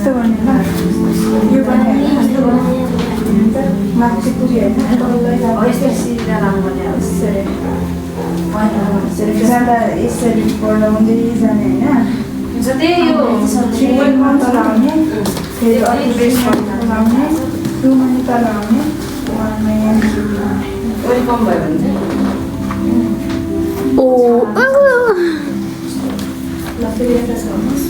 यस्तो गर्ने ल यो पनि माथि पुग्यो होइन जाँदा यसरी पढाउँदै जाने होइन तल आउने फेरि अलिक बेस आउने 2 मनी तल आउने 1 कम भयो भने ओ ल फेरि यता गर्नुहोस्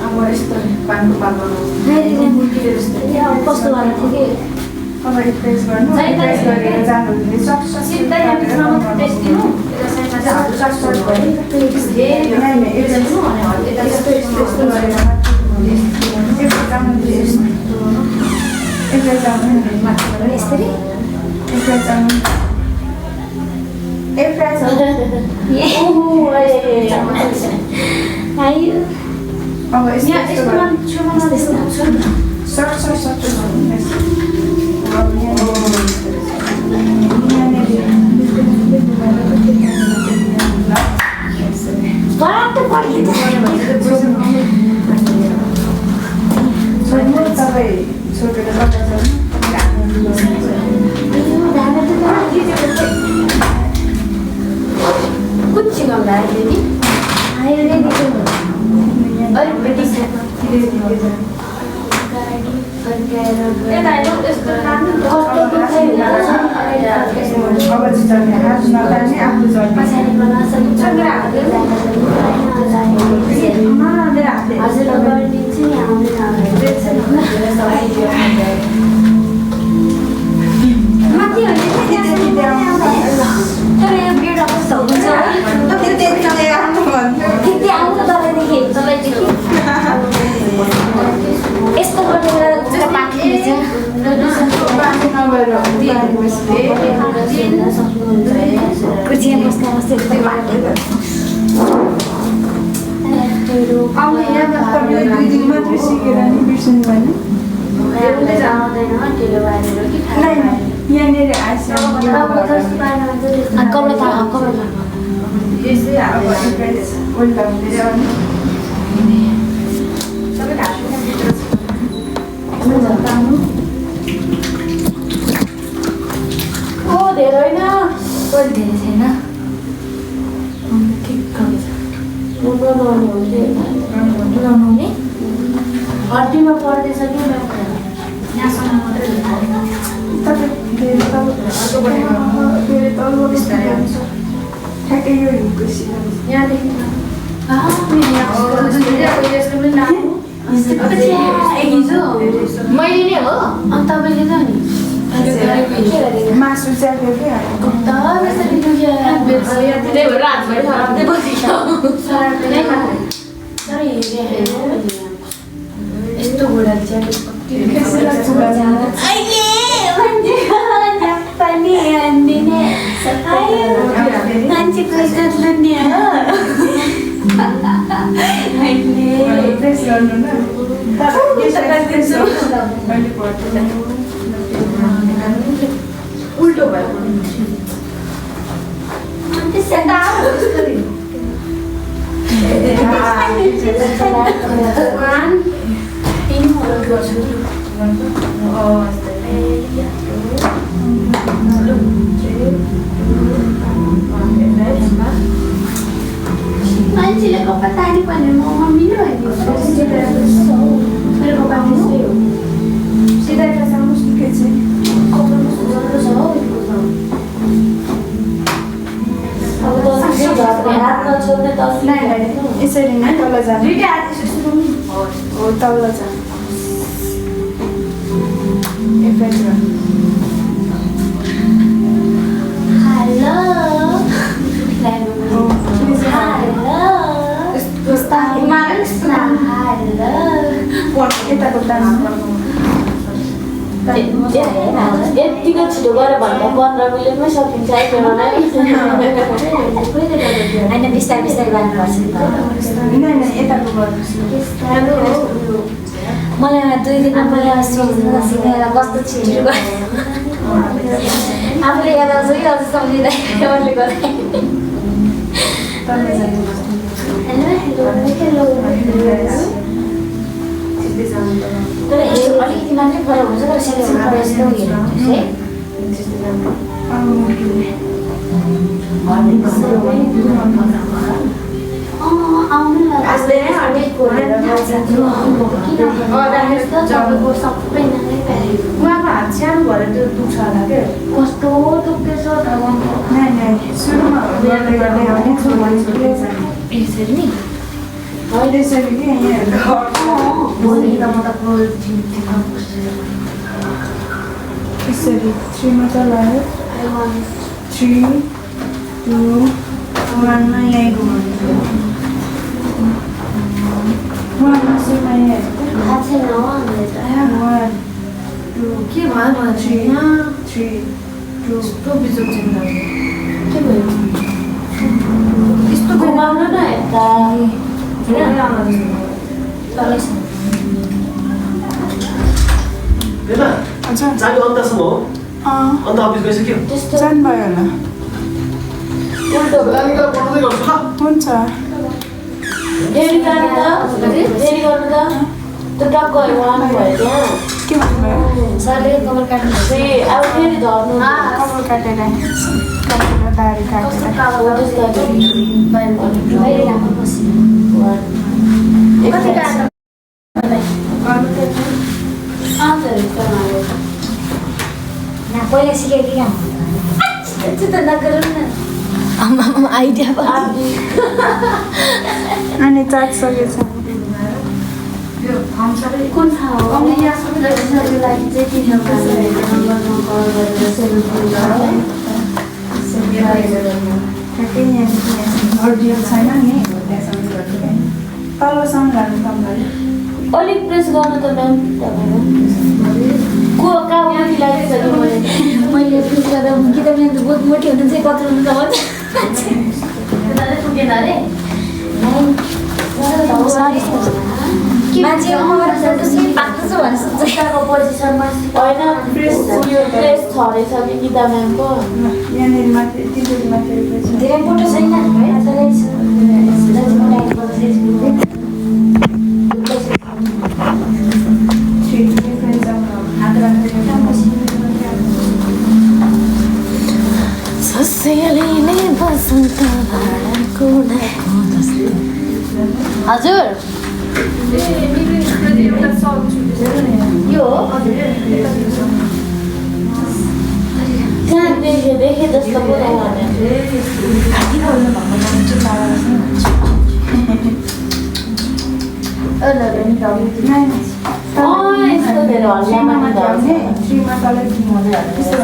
अब यस्तो पानको पात बनाउनु कस्तो गर्नु थियो कि अब प्रेस गर्नु प्रेस गरेर जानु सिधै अब हड्डीमा पर्दैछ कि ठ्याक्कै यो यहाँदेखि मैले नै हो अनि तपाईँले त नि मासु च्याप्यो क्या यस्तो घोडा उल्टो भयो मान्छेले कपडा तारी पर्ने मम्मी नै भयो मेरो कपडा त्यस्तै हो सिधै फसाउनुहोस् के चाहिँ यसरी नै तल जानु हो तल जानु यताको यतिको छिटो गऱ्यो भने 15 मिनटमै सकिन्छ होइन बिस्तारै बिस्तारै गर्नुपर्छ मलाई 2 दिन पहिला सिकाएर कस्तो छिटो आफूले याद आउँछ कि अझ सम्झिँदैन तर अलिकति मात्रै फरक हुन्छ तर सेलेक्सन गरेर यस्तो हेर्नुहुन्छ है आउनु तपाईँको सबै उहाँको हात सानो भएर त्यो दुख्छ होला क्या कस्तो दुख्दैछ सुरुमा गर्दै गर्दै यसरी नि त्यसरी कि भोलि त म त यसरी 3 मा चलायो 3 2 1 मा यही घुमाउनु उहाँमा सुरुमा यही थाहा छैन हो हामीले त 1 2 के भयो 3 3 2 यस्तो बिजोग छैन के भयो यस्तो घुमाउनु न यता जाने अन्तसम्म हो अन्त अफिस गइसक्यो जानुभयो होला हुन्छ डेरी गर्नु त त्यो टक्क उहाँ भयो त्यहाँ के भन्नुभयो सरले कबर काट्नु अब फेरि धर्नु कपाल काटेर दारी काटेर पहिला सिकेको कि आइडिया अनि चाटिसकेछ कुन ठाउँ हो लागि चाहिँ छैन नि तल्लोसम्म लानु तपाईँले अलिक प्रेस गर्नु त म्याम को कहाँ मोटी लागिसक्यो मैले प्रेस गर्दा कि त म्याम बहुत मोटी हुनुहुन्छ कत्रो हुनुहुन्छ भन्छ पुगेन अरे मान्छे पाक्दैछ भने सोच्दाको पोजिसनमा होइन प्रेस छ रहेछ कि गीता म्यामको यहाँनिर माथि तिनीहरू माथि धेरै मोटो छैन हजुर यो त्यहाँ देखेँ जस्तो पो यस्तो धेरै हल्लामा श्रीमा तलै त्यस्तो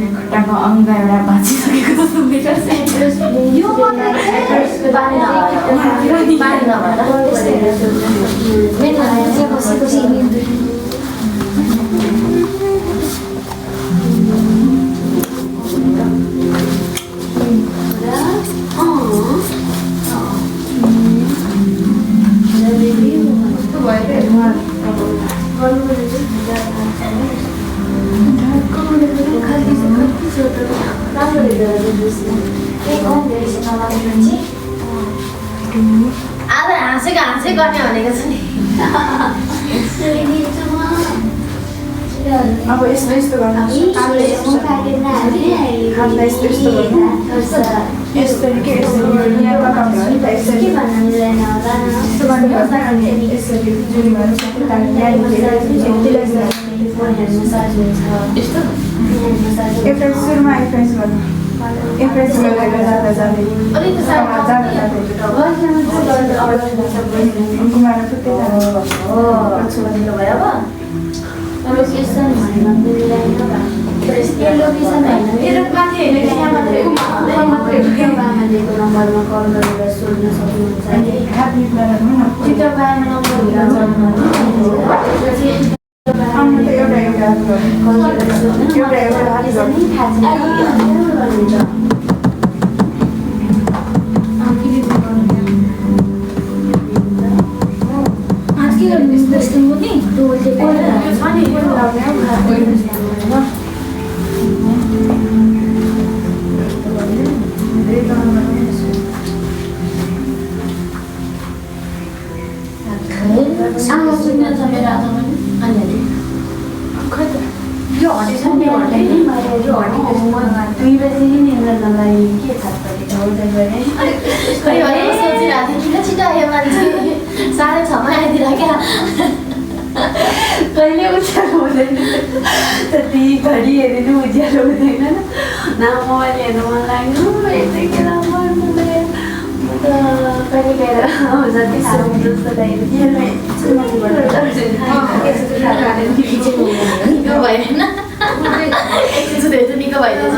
खुट्टाको अङ्ग एउटा भाँचिसकेको जस्तो आज हाँसेको गर्ने भनेको छ नि अब यस्तो यस्तो गर्नु हातलाई यस्तो यस्तो गर्नु यसरी के यसरी यहाँ लगाउनु है त यसरी यस्तो गर्नुपर्छ अनि यसरी जुडी गर्नुपर्छ एप्रेस सुरुमा एप्रेस गर्नु एप्रेस गरेर जाँदा जाँदै घुमाएर फुट्दै जानु यो हटेसम्म यो हटे नि मैले यो हटेको 2 बजे नि निन्द्रा नलागि के छातपट्टि दौड्दै गएँ खै भने सोचिरहेको थिएँ किन छिटो आयो मान्छे 6:30 मा आइदिएर क्या कहिले उज्यालो हुँदैन त्यति घडी हेरेर उज्यालो हुँदैन न मोबाइल हेर्नु मन लाग्नु यतिखेर मर्नुले म त कहिले गएर जति सुरु जस्तो निको भयो होइन एकचोटि हेर्छु निको भइदिन्छ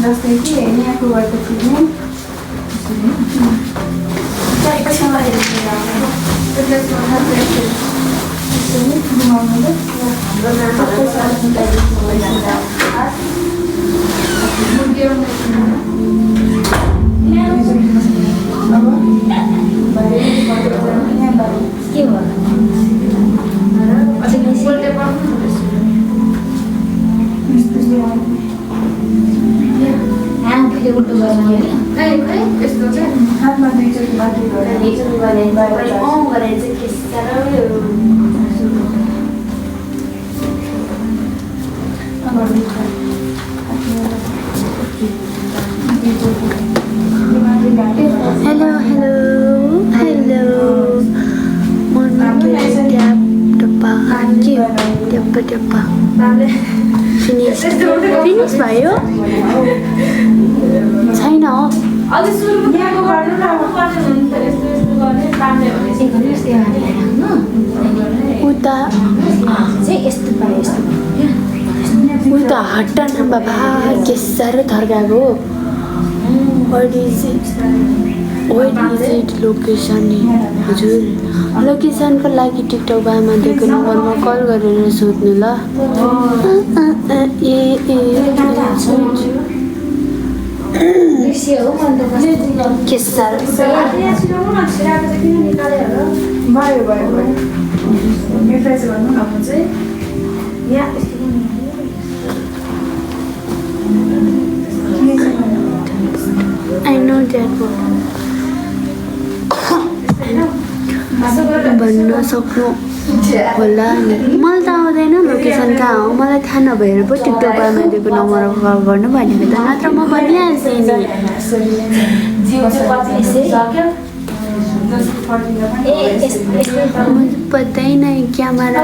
जस्तै कि यहाँको गएपछि नि हातमा दुईचोटि माथि Hello, hello, hello. Finish भयो छैन उता उता हट्ट न बाबा के साह्रो थर्काएको What is it लोकेसन हजुर लोकेसनको लागि टिकटकमा दिएको नम्बरमा कल गरेर सोध्नु ल के साह्रो भयो रिफ्रेस गर्नु न म चाहिँ I know that word भन्न सक्नु होला नि मलाई त आउँदैन लोकेसन कहाँ हो मलाई थाहा नभएर पो टिकटकमा दिएको नम्बरमा कल गर्नु भनेको त नत्र म भनिहाल्थेँ नि पत्तै नै क्यामेरा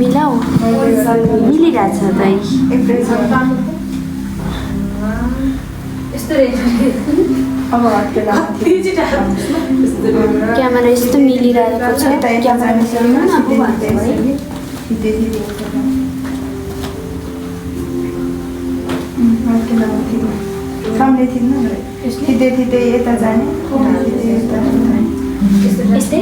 मिलाऊ मिलिरहेछ त क्यामेरा यस्तो मिलिरहेको छ सामने थिच्नु थिच्दै यता जाने यस्तै